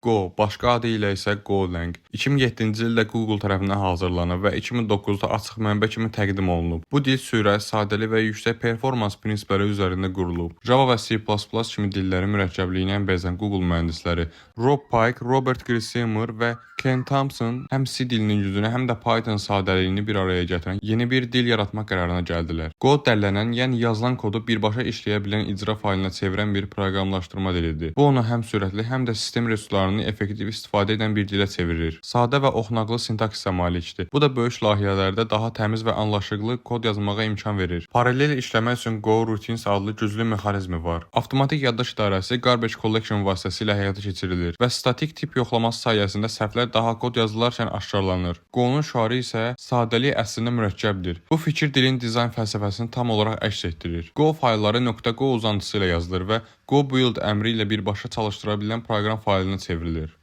Go, başqa adı ilə isə Golang, 2007-ci ildə Google tərəfindən hazırlanıb və 2009-da açıq mənbə kimi təqdim olunub. Bu dil sürət, sadəlik və yüksək performans prinsipləri üzərində qurulub. Java və C++ kimi dillərin mürəkkəbliyinə bənzəyən Google mühəndisləri Rob Pike, Robert Griesemer və Ken Thompson həm C dilinin gücünü, həm də Python sadəliyini bir araya gətirən yeni bir dil yaratmaq qərarına gəldilər. Go dərlənən, yəni yazılan kodu birbaşa işləyə bilən icra faylına çevirən bir proqramlaşdırma dilidir. Bu onu həm sürətli, həm də sistem resurslarını effektiv istifadə edən bir dilə çevirir. Sadə və oxunaqlı sintaksə malikdir. Bu da böyük layihələrdə daha təmiz və anlaşıqlı kod yazmağa imkan verir. Paralel işləmə üçün Goroutines adlı güclü mexanizmi var. Avtomatik yaddaş idarəsi garbage collection vasitəsilə həyata keçirilir və statik tip yoxlaması sayəsində səhvlər daha kod yazılarkən aşkarlanır. Go-nun şüarı isə "Sadəlik əslində mürəkkəbdir". Bu fikir dilin dizayn fəlsəfəsini tam olaraq əks etdirir. Go faylları .go uzantısı ilə yazılır və go build əmri ilə birbaşa çalışdıra bilinən proqram faylına çevrilir.